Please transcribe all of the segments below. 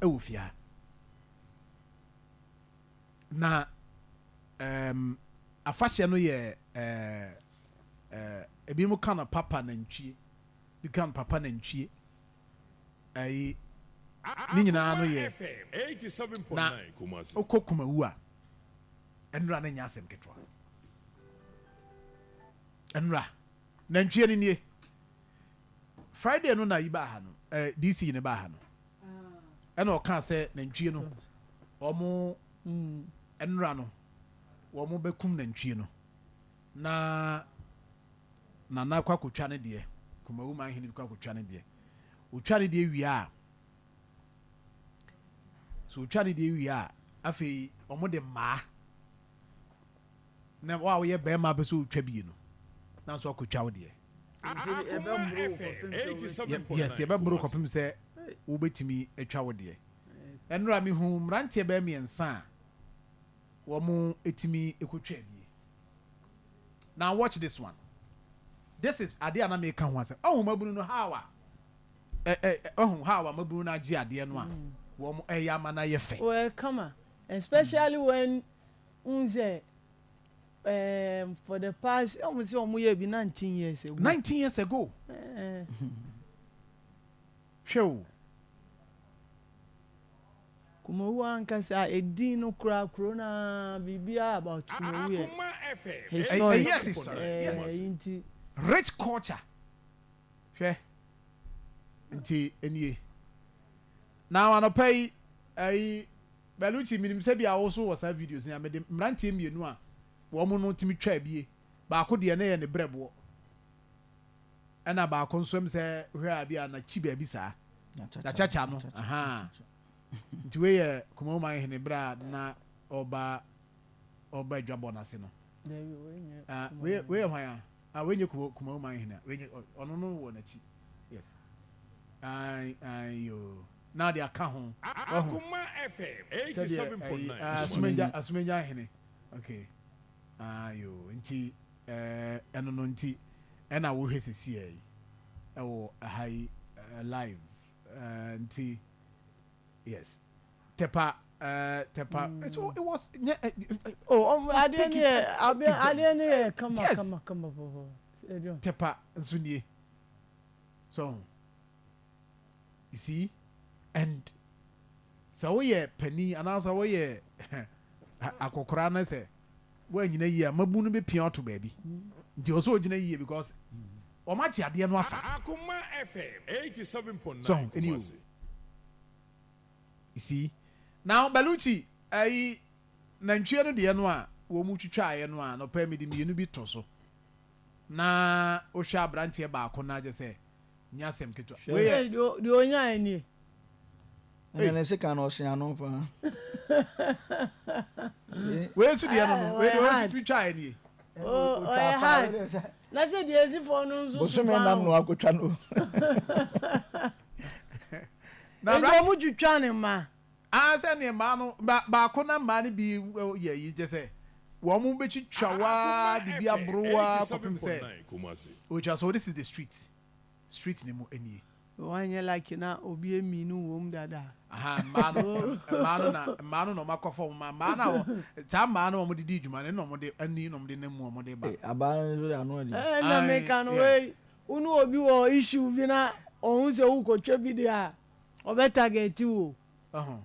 Ɛwɔ fie ha na afahyɛ no yɛ ebinom ka no papa nantwie, bi ka no papa nantwie, ɛyi ne nyinaa no yɛ na wokɔ Kumawu a, ɛnura no nyɛ asɛm ketewa. Ɛnura nantwie no nie. Friday no na yi baa ha no, DC ne baa ha no, ɛna ɔka sɛ nantwie no, wɔn ɛnura no wɔn bɛkum nantwie no na Nana kɔ akɔtwa ne deɛ. Kumawu man hene bi kɔ akɔtwa ne deɛ. Otwa ne deɛ wie a, so otwa ne deɛ wie a, afei wɔn de mmaa na wa a woyɛ bɛrima pɛ sɛ otwa bie no na nso akɔtwa wo deɛ. Yes, yɛbɛboro kɔpem sɛ wobɛtumi atwa wo deɛ. Ɛnora mehu mmeranteɛ bɛɛ mmiɛnsa a wɔn ɛtumi ɛkɔtwa bie. Now watch this one. This is adeɛ a na meka ho asɛm. Ɔho mabunu no how a ɛ ɛ ɔho how a mabunu no agye adeɛ no a wɔn ɛyɛ ama no ayɛ fɛ. Well, kama, especially when n sɛ for the past, ɔmo sɛ ɔmo yɛ bi 19 years ago. 19 years ago. Hwɛ o. Kumawu ankasa edin no kura kuro na biribiara about Kumawu yɛ historic. Yes, historic. Yes. Nti rich culture. Hwɛ, nti nie na anɔpa yi ɛyi Baluchi, minim sɛ bi a woso wɔ saa videos ni a mede mmeranteɛ mmienu a wɔn no tumi twa bie. Baako deɛ ne yɛ ne brɛboɔ, ɛna baako nso sɛ hwɛ a bi a n'akyi baabi saa n'akyakya no ahan. Nti wei yɛ Kumawu man hene berɛ a na ɔba adwabɔ n'ase no. Ah, wei yɛ hwan a? Ah, wei nyɛ Kumawu man hene a. Wei nyɛ ɔno no wɔ n'akyi. Yes, ayi ayi yoo, na de aka ho ɔho sɛdeɛ ɛyi Asumagya hene. Okay, ayo, nti ɛno no nti ɛna wohwɛ sisi yi ɛwɔ ɛha yi live. Nti yes, Tepa, Tepa. So it was nye. Oh, adeɛ ni yɛ adeɛ ni yɛ kama kama kama pɔpɔ. Tepa nso nie. So you see, and sɛ woyɛ panin anaasɛ woyɛ akɔkora no sɛ woanyina yie a, mabu no bɛpia ato baabi. Nti ɔsɛ ɔgyina yie because ɔma agye adeɛ no afa so. Ɛni o, you see now, Baluchi, ayi nantwie no deɛ no a wɔn mu twitwaeɛ no a nɔpɛ mi de mmienu bi to so na wohwɛ aberanteɛ baako na agye sɛ nyɛ asɛm ketewa. Wei yɛ deɛ onya nie. Ɛna ne sika na ɔse ano paa. Wei nso deɛ no, wei deɛ wɔn nso twitwaeɛ nie. Ɔyɛ hard na sɛ deɛ esifoɔ no nso so. Bosome nam no akotwa no. Na nti ɔmo twitwa ne ma. Ah, sɛ ne mmaa no baako na mmaa no bi yɛ yi kyɛ sɛ wɔn mo bɛtwitwa waa de bi aboro waa kɔpem sɛ otwa. So this is the street ne mu nie. Wanyɛ like na obi emi no wɔm dada. Aha, mmaa no na ɔmo akɔ fam ma mmaa no a saa mmaa no a wɔn de di dwuma no na wɔn de ani na wɔn de nam mu wɔn de ba. Abaa no nso de ano adi. Ɛna meka no, wei wone obi wɔ issue bi na ɔho sɛ wokɔtwa bi deɛ a, ɔbɛ target wo. Ɛho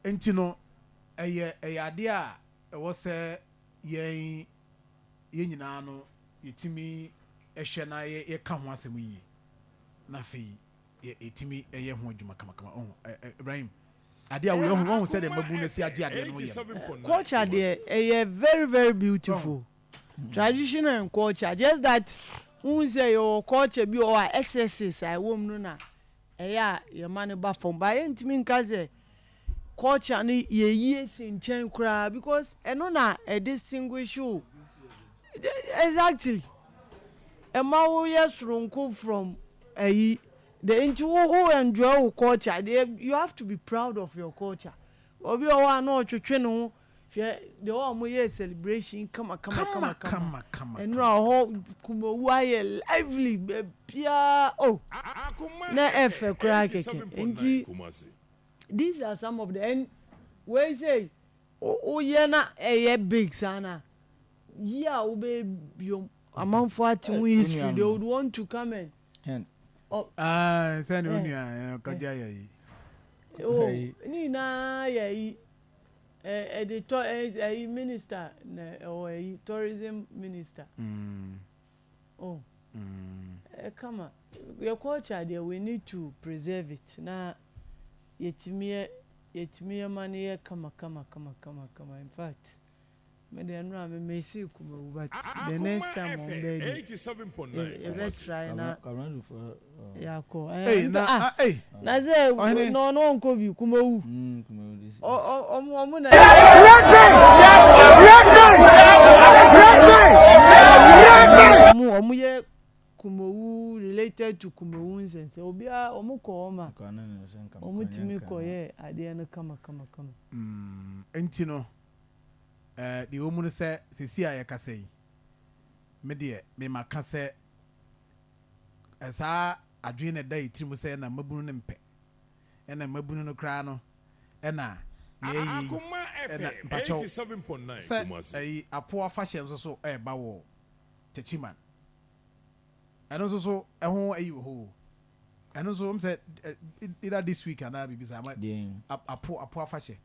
nti no ɛyɛ adeɛ a ɛwɔ sɛ yɛn nyinaa no yɛtumi ɛhwɛ na yɛka ho asɛm yie na afei yɛtumi ɛyɛ ho adwuma kamakama. Ɔho ɛ ɛ Ibrahim, adeɛ a woyɛ ɔho ɔho sɛ deɛ mmabu no si agye adeɛ no yɛ no. Culture deɛ, ɛyɛ very very beautiful, tradition and culture. Just that wohu sɛ yɛwɔ culture bi wɔ hɔ a excesses a ɛwɔ mu no na ɛyɛ a yɛma no ba fam ba. Yɛntumi nka sɛ culture no yɛyi esi nkyɛn koraa because ɛno na ɛdistinguish wo exactly, ɛma wo yɛ soronko from ɛyi the. Nti wo enjoy wo culture deɛ, you have to be proud of your culture. Obi wɔ hɔ a na ɔtwetwe ne ho. Hwɛ deɛ ɔmo yɛ celebration kama kama kama. Kama kama kama. Ɛnura hɔ Kumawu ayɛ lively baabiaa o na ɛfɛ koraa kɛkɛ. Nti. These are some of the and wei sei wo yɛ na ɛyɛ big saa na yi a wobɛyɛ biom amanfoɔ ate ho history they would want to come and. Oh. Ah, sɛ ne onua kɔgye ayɛ yi. Oh, ne nyinaa yɛ yi ɛde tɔ ɛyi minister na ɛwɔ ɛyi tourism minister. Oh, ɛkama yɛ culture deɛ, we need to preserve it na yɛtumi yɛ yɛtumi yɛ ma no yɛ kama kama kama kama kama. In fact, me deɛ, nnora me mesi Kumawu, but the next time wɔn bɛyɛ de yɛbɛ try na yɛakɔ. Hey, na ah, hey. Na sɛ na ɔno ɔnkɔ bi Kumawu, ɔmo ɔmo na. Red man! Red man! Red man! Ɔmo yɛ Kumawu related to Kumawu nsɛnsɛn, obiara ɔmo kɔ hɔ ma ɔmo tumi kɔ yɛ adeɛ no kama kama kama. Nti no deɛ wɔ mu no sɛ sɛsi a yɛkasa yi, me deɛ memaka sɛ saa adwene na ɛda yɛ tirim sɛ ɛna mmabunu no mpɛ, ɛna mmabunu no koraa no ɛna yɛyi ɛna mpakyɛw sɛ ɛyi apo afahyɛ nso so ɛɛba wɔ Techiman. Ɛno nso so ɛho ɛyi wɔ hɔ o. Ɛno nso sɛ either this week anaa biribi saa apo afahyɛ,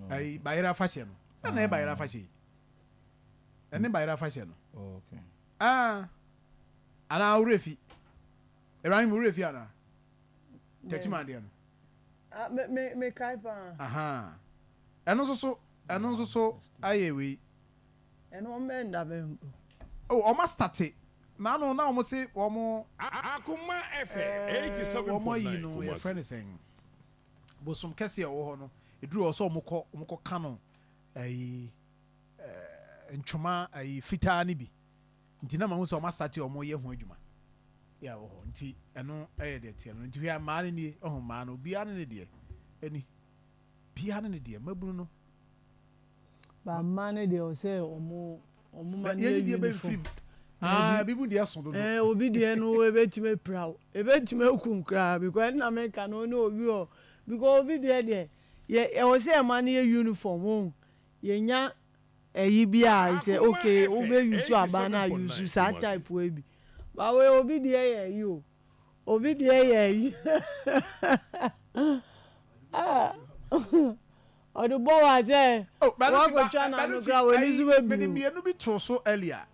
ɛyi bayerɛ afahyɛ no, sɛ na ɛyɛ bayerɛ afahyɛ yi, ɛne bayerɛ afahyɛ no. Aa, anaa awurɛ fi Ibrahim wurɛ fi anaa Techiman deɛ no. Ah, me kae paa. Ɛno nso so ayɛ wei. Ɛno wɔn bɛ nda bɛ mpo. O, ɔmo start naano na ɔmo se ɔmo Akoma FM 87.9 wɔn ayi no, yɛfrɛ no sɛn, bosom kɛseɛ a ɛwɔ hɔ no, eduru hɔ sɛ ɔmo kɔ ka no ɛyi ntoma ɛyi fitaa ne bi, nti na ma ho sɛ ɔmo astart ɔmo yɛ ho adwuma yɛ wɔ hɔ. Nti ɛno ɛyɛ deɛ teɛ no. Nti hwɛ, mmaa no nie, ɔho mmaa no, obiara ne ne deɛ ɛni, biara ne ne deɛ, mmabunu no. Ba mmaa no deɛ, ɔsɛ ɔmo ma no yɛn yɛ deɛ bɛ uniform. nfirim aa, bibi deɛ so dodo. Obi deɛ no ebetumi apira wo, ebetumi ekum koraa, because ɛna meka no ne obi wɔ, because obi deɛ yɛ ɛwɔ sɛ ɛma no yɛ uniform o. Yɛnya ɛyi bi a sɛ okay, wobɛ use aba na use saa type wei bi ba wei, obi deɛ yɛ ɛyi o, obi deɛ yɛ ɛyi. Ah, ɔde bɔ wa sɛ wakɔtwa n'ano koraa, wɔ ani so mede bɛbiri. Mmienu bi to so earlier.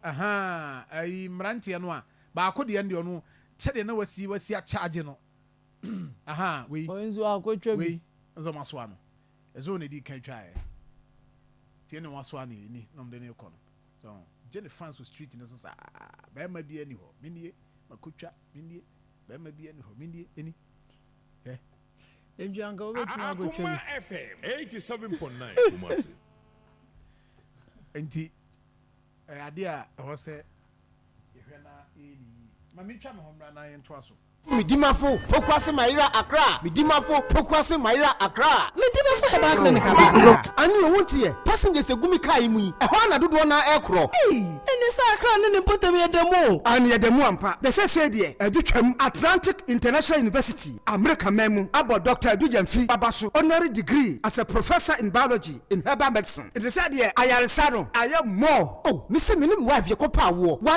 Ayi mmeranteɛ no a, baako deɛ no deɛ ɔno kyɛdeɛ na wasi akyagye no aha wei. Ɔno nso akɔtwa bi. Wei nso ɔmo asoa no, ɛsɛ wɔn edi kan twaeɛ tie ne wɔn asoa ne ni na ɔmo de ne kɔ no so gye ne fans wɔ street no so saa. Bɛrima bi ani hɔ, menie makotwa, menie bɛrima bi ani hɔ, menie ani hɛ. Ebi anka wobɛtumi akɔtwa Akoma bi. FM 87.9 Kumasi. Nti ɛyɛ adeɛ a ɛwɔ sɛ yɛhwɛ na yɛyɛ ne yie. Ma mentwa me ho mmra na yɛntoa so. Medimafo Pokuase Mayera Accra, Medimafo Pokuase Mayera Accra. Medimafo Herbal Clinic aba Accra. Ane ɔwo nteɛ, passengers egu mi kaa yi mu yi, ɛhɔ ana dodoɔ na ɛkorɔ. Ei, ɛne sɛ Accra ne ne mpɔtam yɛ da mu o. Ane yɛda mu ampa na sɛsɛ deɛ ɛde twam Atlantic International University, America man mu, abɔ Dr Adu Gyamfi aba so honorary degree as a professor in biology in herbal medicine. Nti sɛ deɛ ayaresa no ayɛ mmɔɔ o, mesɛ menim wife yɛkɔpa awoɔ.